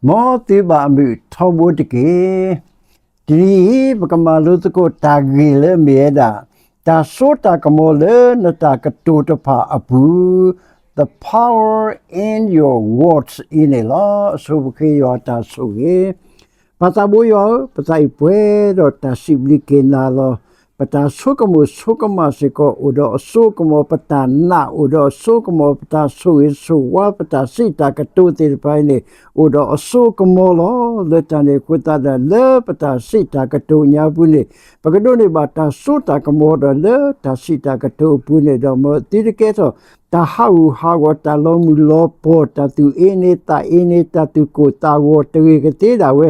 မ်သုဘၣ်အမုာ်ထီဘိတက့ၢ်. တနံၤအံၤ ပကမၤလိသကိးတၢ်ဂ့ၢ်လၢအမ့ၢ်ဝဲဒၣ် တၢ်စိတၢ်ကမီၤလၢနတၢ်ကတိၤတဖၣ်အပူၤ, The power in your words အံၤန့ၣ်လီၤ. အဆိပဃ့ယွၤတၢ်ဆိၣ်ဂ့ၤ ပၢ်သးဘိယွၤဧၢ, ပသးအံၤပှဲၤဒီးတၢ်စံးဘျုးက့ၤနၤလီၤ. ပတၢ်ဆိကမိၣ်ဆိကမးစ့ၢ်ကီး အိၣ်ဒီးအစိကမီၤ, ပတၢ်နာ်အိၣ်ဒီးအစိကမီၤ, ပတၢ်ဆိၣ်ဂ့ၤဆိၣ်ဝါ, ပတၢ်စံးတၢ်ကတိၤသ့ၣ်တဖၣ်အံၤန့ၣ် အိၣ်ဒီးအစိကမီၤလီၤ. လၢတၢ်န့ၣ်အဃိသတးဒီး လၢပတၢ်စံးတၢ်ကတိၤညါပူၤန့ၣ် ပကဒိးန့ၢ်ဘၣ်တၢ်စိတၢ်ကမီၤဒီး လၢတၢ်စံးတၢ်ကတိၤအပူၤန့ၣ်ဒီး မ်သုတကဲထီၣ် တၢ်ဟးဂူာ်ဟးဂီၤ, တၢ်လီၤမုၢ်လီၤပှီၢ်, တၢ်သူၣ်အ့န့သးအ့န့, တၢ်သူၣ်ကိၢ်သးဂီၤတဂ့ၤကသ့ဒၣ်ဝဲ,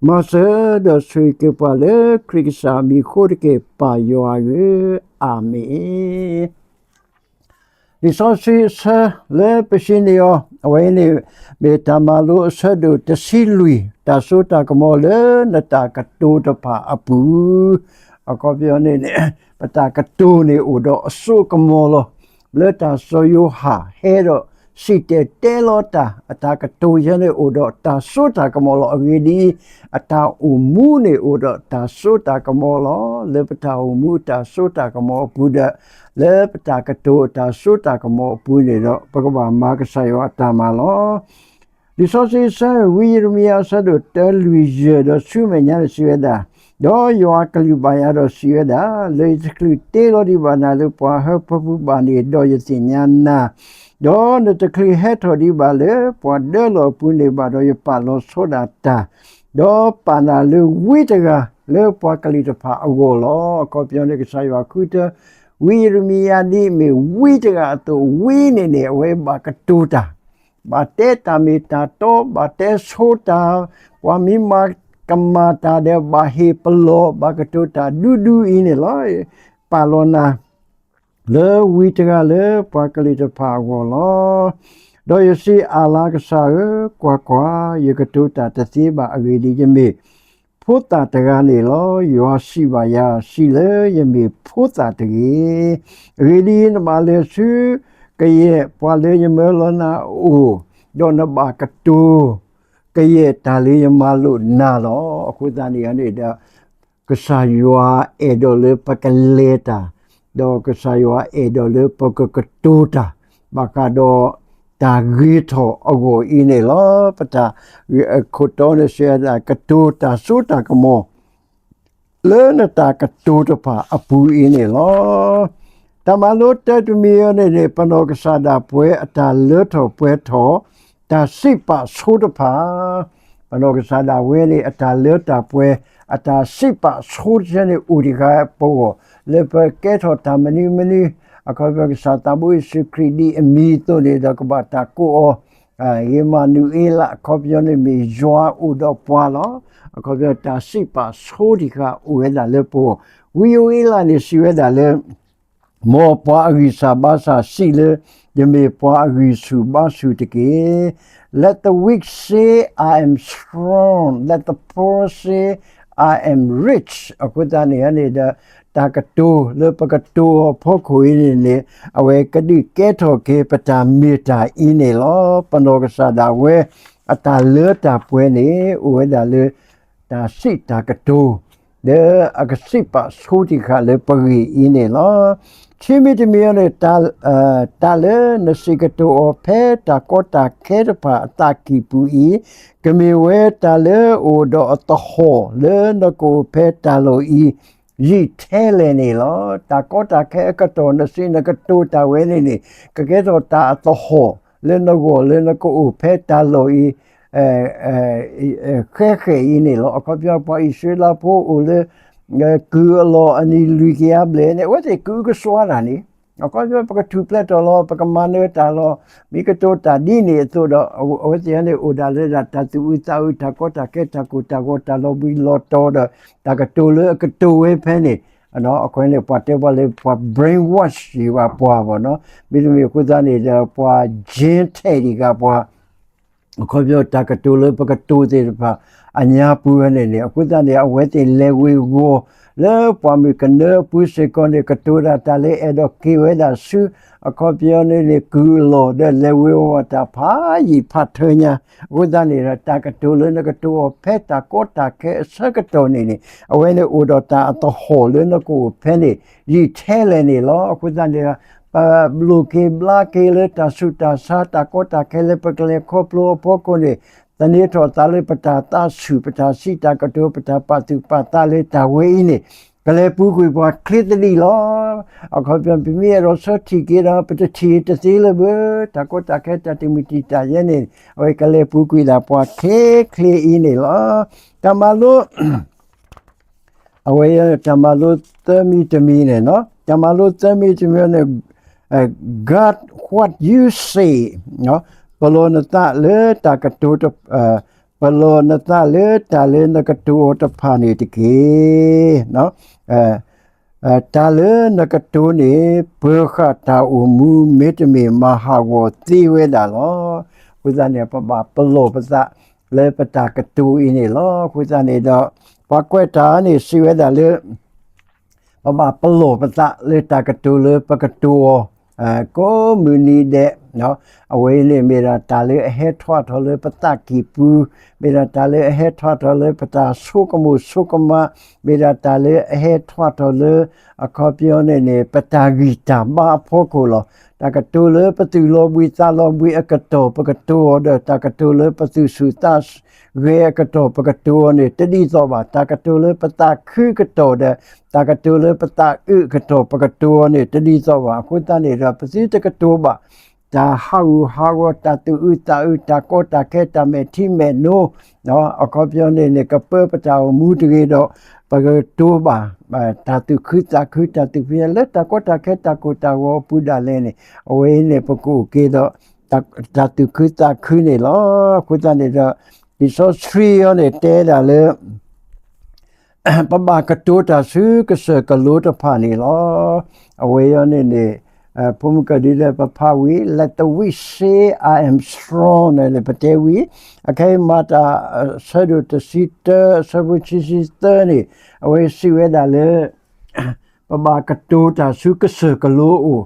မၤစၢၤဒီးဆိၣ်ဂ့ၤက့ၤပှၤလၢခရံာ်ကစၢ်အမံၤအဃိတက့ၢ်, ပၢ်ယွၤဧၢ, အၤမ့ၣ်. လံာ်စီဆှံအဆၢလၢပရှင်းန့ၢ်အီၤ အဝဲအံၤန့ၣ် မ့ၢ်တၢ်မၤလိအဆၢဒိၣ်တဆံလွံၢ်, တၢ်စိတၢ်ကမီၤလၢနတၢ်ကတိၤတဖၣ်အပူၤ, အခီပညီန့ၣ်န့ၣ် ပတၢ်ကတိၤန့ၣ်အိၣ်ဒီးအစိကမီၤလီၤ. လၢတၢ်စီၤယိၤဟၣ်ဟဲဒီးစံၣ်တဲၤတဲလီၤတၢ် အတၢ်ကတိၤယဲန့ၣ်အိၣ်ဒီးတၢ်စိတၢ်ကမီၤလီၤ. အဂ့ၢ်ဒ်အံၤ, အတၢ်အိၣ်မူန့ၣ်အိၣ်ဒီးတၢ်စိတၢ်ကမီၤလီၤ. လၢပတၢ်အိၣ်မူတၢ်စိတၢ်ကမီၤအပူၤဒီး လၢပတၢ်ကတိၤအတၢ်စိတၢ်ကမီၤအပူၤန့ၣ်ဒီး ပကဘၣ်မၤကစၢ်ယွၤအတၢ်မၤလီၤ. လံာ်စီဆှံအဆၢ ဝံယံးရမံယၤအဆၢဒိၣ်တၢလွံၢ်ယဲၢ်ဒီးဆူမဲာ်ညါန့ၣ်စံးဝဲဒၣ်, ဒီးယွၤအကလုၢ်ဘၣ်ယၤဒီးစံးဝဲဒၣ်, လၢယတချုးတ့လီၤဒံးဘၣ်နၤလၢပှၤဟၢဖၢပူၤဘၣ်န့ၣ် ဒီးယသ့ၣ်ညါနၤ, ဒီးနတချုးဟဲထီၣ်ဒံးဘၣ်လၢပှၤဒၢလီၢ်အပူၤန့ၣ်ဘၣ်ဒီး ယပာ်လီၤဆီဒၣ်တၢ်, ဒီးပာ်နၤလၢဝံတဂၤလၢပှၤကလုာ်တဖၣ်အဂီၢ်လီၤ. အခီပညီန့ၣ် ကစၢ်ယွၤဃုထၢ ဝံယံးရမံယၤဒ်အမ့ၢ်ဝံတဂၤအသိး, ဝံန့ၣ်န့ၣ် အဝဲဘၣ်ကတိၤတၢ်, ဘၣ်တဲတၢ်မ့ၢ်တၢ်တီ, ဘၣ်တဲဆိတၢ်, ပှၤမ့ၢ်မၤကမၣ်တၢ်ဒီး ဘၣ်ဟ့ၣ်ပလီၢ်, ဘၣ်ကတိၤတၢ်ဒူဒူအံၤန့ၣ်လီၤ. ပာ်လီၤနၤ လၢဝံတဂၤလၢပှၤကလုာ်တဖၣ်အဂီၢ်လီၤ. ဒီးယစံး, အၣ်လါကစၢ်ဧၢ, ကွၢ်ကွၢ်, ယကတိၤတၢ်တသ့ဘၣ်, အဂ့ၢ်ဒ်အံၤ, ယမ့ၢ်ဖိသၣ်တဂၤန့ၣ်လီၤ. ယွၤစံးဘၣ်ယၤ, စံးလၢယမ့ၢ်ဖိသၣ်တဂ့ၤ. အဂ့ၢ်ဒ်အံၤ, နဘၣ်လဲၤဆူကယဲၢ်ပှၤလၢယမၢလီၤနၤအအိၣ်, ဒီးနဘၣ်ကတိၤကယဲၢ်တၢ်လၢယမၤလိာ်နၤလီၤ. အဃိသတးန့ၣ်န့ၣ်ဒီး ကစၢ်ယွၤအဲၣ်ဒိးလၢပကလဲၤတၢ်, ဒီးကစၢ်ယွၤအဲၣ်ဒိးလၢပကကတိၤတၢ် ဘၣ်ဃးဒီးတၢ်ဂ့ၤထီၣ်အဂီၢ်အံၤန့ၣ်လီၤ. ပတၢ်ခိၣ်တီန့ၣ်စံးဝဲဒၣ် ကတိၤတၢ်စိတၢ်ကမီၤ လၢနတၢ်ကတိၤတဖၣ်အပူၤအံၤန့ၣ်လီၤ. တၢ်မၤလိတၢတမံၤအံၤန့ၣ်န့ၣ် ပနီၢ်ကစၢ်ဒၣ်ပှဲၤအတၢ်လၢထီၣ်ပှဲၤထီၣ် တၢ်စံးပာ်ဆိတဖၣ် ပနီၢ်ကစၢ်ဒၣ်ဝဲန့ၣ် အတၢ်လၢတၢ်ပှဲၤ အတၢ်စံးပာ်ဆိတဖၣ်န့ၣ် အိၣ်တဂၤပဂီၢ် လၢပကဲထီၣ်တၢ်မနုၤမနုၤ အခီပညီကစၢ်သးဘိယ့ၣ်ၡူးခရံာ်ဒ်အမံၤအသိးန့ၣ်ဒီး ကဘၣ်တၢ်ကိးအီၤ ဧ့မၤနူၤအ့လး အခီပညီန့ၣ်မ့ၢ်ယွၤအိၣ်ဒီးပှၤလီၤ. အခီပညီတၢ်စံးပာ်ဆိတဖၣ်အိၣ်ဝဲဒၣ်လၢပဂီၢ် ဝံယိၤအ့လးန့ၣ်စံးဝဲဒၣ်လၢ မ်ပှၤအဂံၢ်စၢ်ဘါစၢ်စံးလၢ ယမ့ၢ်ပှၤအဂံၢ်ဆူၣ်ဘါဆူၣ်တက့ၢ်. Let the weak say, I am strong. Let the poor say, I am rich. အဃိသတးန့ၣ်န့ၣ်ဒီး တၢ်ကတိၤလၢပကတိၤအီၤဖီခိၣ်အံၤန့ၣ်န့ၣ် အဝဲကဒုးကဲထီၣ်က့ၤပတၢ်မ့ၢ်တၢ်အံၤန့ၣ်လီၤ. ပနီၢ်ကစၢ်ဒၣ်ဝဲ အတၢ်လၢတၢ်ပှဲၤန့ၣ် အိၣ်ဝဲဒၣ်လၢ တၢ်စံးတၢ်ကတိၤ လၢအကစံးပာ်ဆိတဖၣ်လၢပဂ့ၢ်အံၤန့ၣ်လီၤ. ခံမံၤတမံၤအံၤန့ၣ် တၢ်လၢနစံးကတိၤအီၤဖဲတၢ်ကီတၢ်ခဲတဖၣ်အသးကံၢ်ပူၤအံၤ ကမ့ၢ်ဝဲတၢ်လၢအအိၣ်ဒီးအသဟီၣ်လၢနကအိၣ်ဖဲတၢ်လီၢ်အံၤ ယံာ်ထဲလဲၣ်န့ၣ်လီၤ. တၢ်ကီတၢ်ခဲအကတီၢ် နစံးနကတိၤတၢ်ဝဲန့ၣ်န့ၣ် ကကဲထီၣ်တၢ်အသဟီၣ်လၢနဂီၢ်လၢနကအိၣ်ဖဲတၢ်လီၢ်အံၤ ဃဲဃဲအံၤန့ၣ်လီၤ. အခီပညီပှၤအံၣ်စရ့လးဖိအိၣ်လၢ ကုၢ်အလီၢ်အနံၣ်လွံၢ်ကယၤဘျဲၣ်န့ၣ် အဝဲသ့ၣ်ကအုကစွါတၢ်န့ၣ် အခီပညီပကထူၣ်ဖျဲးထီၣ်လီၤ ပကမၤနၢၤတၢ်လီၤ မ့ၢ်ကတိၤတၢ်ဒ်န့ၣ်အသိးဒီး အဝဲသ့ၣ်န့ၣ်အိၣ်ဒၣ်လၢဒၣ်တၢ်သူၣ်အုးသးအုး တၢ်ကီတၢ်ခဲ တၢ်ကိၢ်တၢ်ဂီၤ တၢ်လီၤဘှံးလီၤတီၤဒီး တၢ်ကတိၤလၢအကတိၤဝဲဖဲန့ၣ် အဃိန့ၣ် ပှၤတဲပှၤလၢပှၤ brainwash ယံၤဘၣ်ပှၤဘၣ်နီၤ မ့တမ့ၢ်အဃိသတးန့ၣ်ဒီး ပှၤ Gentile ဒံးဂၤပှၤ အခီပညီတၢ်ကတိၤလၢပကတိၤသ့ၣ်တဖၣ် အညါပူၤဝဲန့ၣ်န့ၣ် အဃိသတးန့ၣ် အဝဲသ့ၣ်လဲၤဝ့ၤဝီၤ လၢပှၢ်မုၢ်ကနၢအပူၤစ့ၢ်ကီးန့ၣ် ကတိၤဒၣ်တၢ်လၢအဲၣ်ဒိးက့ၤဝဲဒၣ်ဆူ အခီပညီန့ၣ်န့ၣ် ကုၢ်အလီၢ်ဒီးလဲၤဝ့ၤဝီၤတၢ်ဖးယံာ်ဖးထၢညါ, အဃိသတးန့ၣ်ဒီး တၢ်ကတိၤလၢနကတိၤအီၤဖဲတၢ်ကီတၢ်ခဲအဆၢကတီၢ်န့ၣ်န့ၣ် အဝဲန့ၣ်အိၣ်ဒီးတၢ်အသဟီၣ်လၢနကအိၣ်ဖဲန့ၣ် ယံာ်ထဲလဲၣ်န့ၣ်လီၤ. အဃိသတးန့ၣ်ဒီး ပဘျိၣ်က့ၤဘျါက့ၤလၢတၢ်ဆူးတၢ်ဆါ တၢ်ကီတၢ်ခဲလၢပကလဲၤခီဖျိအဖီခိၣ်န့ၣ် သန့ၤထီၣ်သးလၢပတၢ်သးဆူၣ် ပတၢ်စံးတၢ်ကတိၤ ပတၢ်ပာ်သူၣ်ပာ်သးလၢတၢ်ဝဲအံၤန့ၣ် ကလဲၤပူၤကွံာ်ပှၤချ့သဒံးလီၤ. အခီပညီ ပမ့ၢ်အဲၣ်ဒိးဆီထံၣ်က့ၤဒီး ပတထံၣ်တသ့လၢၤဘၣ် တၢ်ကီတၢ်ခဲတၢ်တမုာ်တံာ်တာ်ယဲန့ၣ် အဝဲကလဲၤပူၤကွံာ်ဒၣ်ပှၤချ့ချ့အံၤန့ၣ်လီၤ. တၢ်မၤလိ အဝဲတၢ်မၤလိသၢမံၤတမံၤန့ၣ်, တၢ်မၤလိသၢမံၤတမံၤန့ၣ် guard what you say, ပလီၢ်နသးလၢတၢ်ကတိၤ, ပလီၢ်နသးလၢတၢ်လၢနကတိၤအီၤတဖၣ်န့ၣ်တက့ၢ်. တၢ်လၢနကတိၤန့ၣ် ပၢၤဃာ်တၢ်အိၣ်မူ မ့တမ့ၢ်မၤဟးဂီၤသ့ဝဲဒၣ်လီၤ. အဃိသတးန့ၣ် ပဘၣ်ပလီၢ်ပသးလၢပတၢ်ကတိၤအံၤန့ၣ်လီၤ. အဃိသတးန့ၣ်ဒီး ပှၤကွဲးတၢ်န့ၣ် စံးဝဲဒၣ်လၢ ပဘၣ်ပလီၢ်ပသးလၢတၢ်ကတိၤလၢပကတိၤအီၤ ကိးမုၢ်နံၤဒဲး, အဝဲအံၤန့ၣ်မ့ၢ်ဒၣ်တၢ်လၢအဟဲထီၣ်ထီၣ်လၢပသးကံၢ်ပူၤ, မ့ၢ်ဒၣ်တၢ်လၢအဟဲထီၣ်ထီၣ်လၢပတၢ်ဆိကမိၣ်ဆိကမး, မ့ၢ်ဒၣ်တၢ်လၢအဟဲထီၣ်ထီၣ်လၢ အခီပညီန့ၣ်န့ၣ် ပတၢ်ဂံၢ်တၢ်ဘါအဖီခိၣ်လီၤ. တၢ်ကတိၤလၢပသူၣ်လီၤဘှံးသးလီၤဘှံးအကတီၢ် ပကတိၤအီၤဒီး တၢ်ကတိၤလၢပသူၣ်ဆူၣ်သးဂဲၤအကတီၢ် ပကတိၤအီၤန့ၣ် တဒ်သိးဘၣ်. တၢ်ကတိၤလၢပသးခုကတီၢ်ဒီး တၢ်ကတိၤလၢပသးအုးအကတီၢ် ပကတိၤအီၤန့ၣ် တဒ်သိးဘၣ်. အဃိသတးန့ၣ်ဒီး ပသုတကတိၤဘၣ် တၢ်ဟးဂူာ်ဟးဂီၤ တၢ်သူၣ်အုးသးအုး တၢ်ကီတၢ်ခဲ တၢ်မဲာ်ထံမဲာ်နိ အခီပညီန့ၣ်န့ၣ် ကပၢပတၢ်အိၣ်မူတဂ့ၤဒီး ပကတိၤဘၣ် တၢ်သူၣ်ခုသးခု တၢ်သူၣ်ဖှံ လၢတၢ်ကီတၢ်ခဲတၢ်ကိၢ်တၢ်ဂီၤအပူၤဒၣ်လဲာ်န့ၣ် အဝဲအံၤန့ၣ် ပကအိၣ်က့ၤဒီး တၢ်သူၣ်ခုသးခုန့ၣ်လီၤ. အဃိသတးန့ၣ်ဒီး လံာ်စီဆှံအံၤန့ၣ် တဲဒၣ်လၢ ပဘၣ်ကတိၤတၢ်ဆူကစၢၢ်ကလိတဖၣ်န့ၣ်လီၤ. အဝဲအံၤန့ၣ်န့ၣ် ဖိမုၣ်ကဒုလၢပဖးဝံၤ Let the weak say, I am strong န့ၣ်လၢပတဲဝံၤ အခဲအံၤမၤတၢ် အဆၢဒိၣ်တဆံတၢ အဆၢဖိခံဆံသၢန့ၣ် အဝဲစံးဝဲဒၣ်လၢ ပဘၣ်ကတိၤတၢ်ဆူကစၢၢ်ကလိအအိၣ်,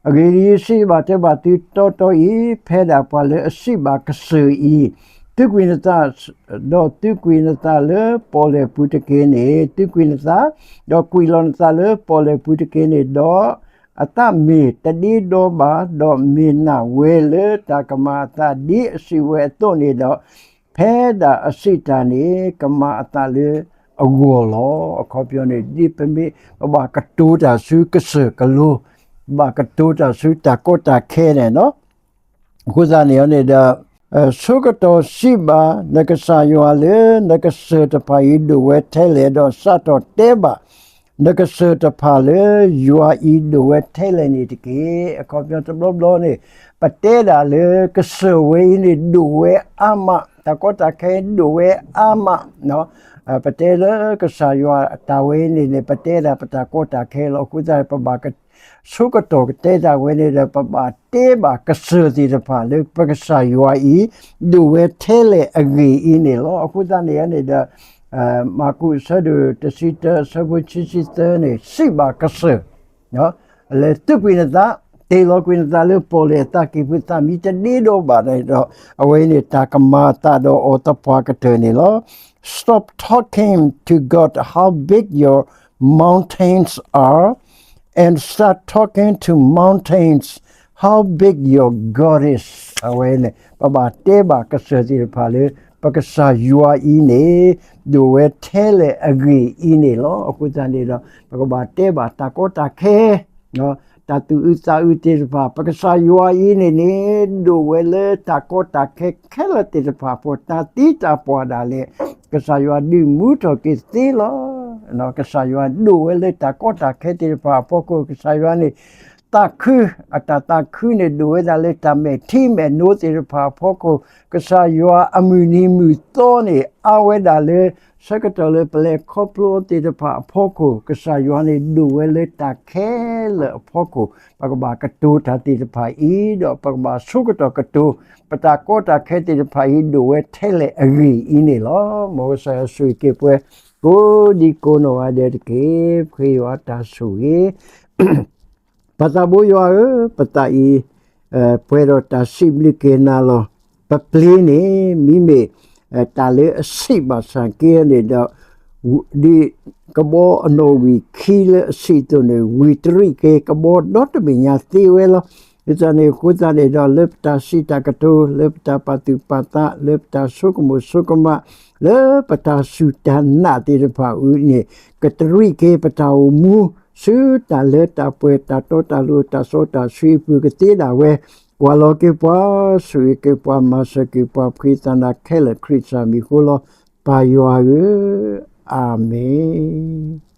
အဂ့ၢ်ဒ်အံၤ, စံးဘၣ်တဲဘၣ်သုတီတီအံၤ, ဖဲဒၣ်ပှၤလၢအစံးဘၣ်ကစၢၢ်အံၤ, သုးကွံာ်နသး, ဒီးသုးကွံာ်နသးလၢပီၣ်လဲၣ်ပူၤတက့ၢ်န့ၣ်, သုးကွံာ်နသး, ဒီးကွံာ်လီၤနသးလၢပီၣ်လဲၣ်ပူၤတက့ၢ်န့ၣ်, ဒီးအသးမ့ၢ်တဒ့ဒီဘၣ်, ဒီးမ့ၢ်နာ်ဝဲလၢတၢ်ကမၤအသးဒ်အစံးဝဲအသိးန့ၣ်ဒီး, ဖဲဒၣ်အစံးတၢ်န့ၣ် ကမၤအသးလၢအဂီၢ်လီၤ. အခီပညီန့ၣ် ဒ်ပမ့ၢ်ပဘၣ်ကတိၤတၢ်ဆူကစၢၢ်ကလိ, ဘၣ်ကတိၤတၢ်ဆူတၢ်ကီတၢ်ခဲန့ၣ်လီၤ. အဃိသတးန့ၣ်န့ၣ်ဒီး ဆၢကတီၢ်စံးဘၣ်နကစၢ်ယွၤလၢ နကစၢၢ်တဖၣ်အံၤဒိၣ်ဝဲထဲလဲၣ်, ဒီးစးထီၣ်တဲဘၣ် နကစၢၢ်တဖၣ်လၢ ယွၤအံၤဒိၣ်ဝဲထဲလဲၣ်န့ၣ်တက့ၢ်. အခီပညီတဘျီဘျီန့ၣ် ပတဲဒၣ်လၢကစၢၢ်ဝဲအံၤန့ၣ် ဒိၣ်ဝဲအါမး, တၢ်ကီတၢ်ခဲဒိၣ်ဝဲအါမး, ပတဲလၢကစၢ်ယွၤတၢ်ဝဲအံၤန့ၣ်န့ၣ် ပတဲဒၣ်ပတၢ်ကီတၢ်ခဲလီၤ. အဃိသတး ပဘၣ် ဆၢကတီၢ်ကတဲတၢ်ဝဲန့ၣ်ဒီး ပဘၣ်တဲဘၣ်ကစၢၢ်သ့ၣ်တဖၣ်လၢပကစၢ်ယွၤအံၤ ဒိၣ်ဝဲထဲလဲၣ်အဂ့ၢ်အံၤန့ၣ်လီၤ. အဃိသတးန့ၣ်န့ၣ်ဒီး မၢ်ကူးအဆၢဒိၣ်တဆံတၢ အဆၢဖိခံဆံသၢန့ၣ် စံးဘၣ်ကစၢၢ် လဲၤသုးကွံာ်နသး, တ့ၢ်လီၤကွံာ်နသးလၢပီၣ်လဲၣ်အသးကံၢ်ပူၤ သးမ့ၢ်တဒ့ဒီဘၣ်ဒီး အဝဲန့ၣ်တၢ်ကမၤအသးဒီးအီၤသပှၢ်ကတၢၢ်န့ၣ်လီၤ. Stop talking to God how big your mountains are and start talking to mountains how big your God is. အဝဲန့ၣ် ပဘၣ်တဲဘၣ်ကစၢၢ်သ့ၣ်တဖၣ်လၢ ပကစၢ်ယွၤအံၤန့ၣ် ဒိၣ်ဝဲထဲလဲၣ်အဂ့ၢ်အံၤန့ၣ်လီၤ. အဃိသတးန့ၣ်ဒီး ပကဘၣ်တဲဘၣ်တၢ်ကီတၢ်ခဲ တၢ်သူၣ်အုးသးအုးသ့ၣ်တဖၣ် ပကစၢ်ယွၤအံၤန့ၣ်န့ၣ် ဒိၣ်ဝဲလၢတၢ်ကီတၢ်ခဲခဲလၢာ်သ့ၣ်တဖၣ်အဖီခိၣ် တၢ်သံတၢ်ပှၢ်ဒၣ်လဲာ် ကစၢ်ယွၤဒုးမူထီၣ်က့ၤသ့လီၤ. ကစၢ်ယွၤဒိၣ်ဝဲလၢတၢ်ကီတၢ်ခဲသ့ၣ်တဖၣ်အဖီခိၣ် ကစၢ်ယွၤန့ၣ် သးခု, အတၢ်သးခုန့ၣ် ဒိၣ်ဝဲဒၣ်လၢတၢ်မဲာ်ထံမဲာ်နိသ့ၣ်တဖၣ်အဖီခိၣ်, ကစၢ်ယွၤအမုၢ်နံၤမုၢ်သီန့ၣ် အါဝဲဒၣ်လၢ ဆၢကတီၢ်လၢပလဲၤခီဖျိသ့ၣ်တဖၣ်အဖီခိၣ်, ကစၢ်ယွၤန့ၣ်ဒိၣ်ဝဲလၢတၢ်ခဲလၢာ်အဖီခိၣ်, ပကဘၣ်ကတိၤတၢ်သ့ၣ်တဖၣ်အံၤ, ဒီးပကဘၣ်ဆိကတီၢ်ကတိၤ ပတၢ်ကီတၢ်ခဲသ့ၣ်တဖၣ်အံၤ ဒိၣ်ဝဲထဲလဲၣ်အဂ့ၢ်အံၤန့ၣ်လီၤ. မ်ကစၢ်ယွၤဆိၣ်ဂ့ၤက့ၤပှၤ ကိးဒံကိးနီၢ်ဂၤဒဲးတက့ၢ်. ပဃ့ယွၤတၢ်ဆိၣ်ဂ့ၤ ပသးဘိယွၤဧၢ, ပသးအံၤ ပှဲၤဒီးတၢ်စံးဘျုးက့ၤနၤလီၤ. ပပျ့ၤန့ၣ် မ့မ့ၢ် တၢ်လၢအဆံးဘၣ်ဆၣ်က့န့ၣ်ဒီး ဒ်ကဘီအနီၣ်ဝံာ်ခံလၢအဆံးအသိးန့ၣ် ဝံာ်တရံးက့ၤကဘီဒီတဘ့ၣ်ညါသ့ဝဲလီၤ. ဒ်န့ၣ်အဃိသတးန့ၣ်ဒီး လၢပတၢ်စံးတၢ်ကတိၤ, လၢပတၢ်ပာ်သူၣ်ပာ်သး, လၢပတၢ်ဆိကမိၣ်ဆိကမး, လၢပတၢ်စူၢ်တၢ်နာ်သ့ၣ်တဖၣ်အံၤန့ၣ် ကတရံးက့ၤပတၢ်အိၣ်မူ ဆူတၢ်လၢတၢ်ပှဲၤတၢ်တီတၢ်လိၤ တၢ်စီတၢ်ဆှံအပူၤကသ့ဒၣ်ဝဲ, ကွၢ်လီၤက့ၤပှၤ, ဆိၣ်ဂ့ၤက့ၤပှၤ, မၤစၢၤက့ၤပှၤ, ပဃ့သးနၤခဲလၢာ်ခရံာ်စၢ်မံၤအဃိလီၤ. ပၢ်ယွၤဧၢ, အၤမ့ၣ်.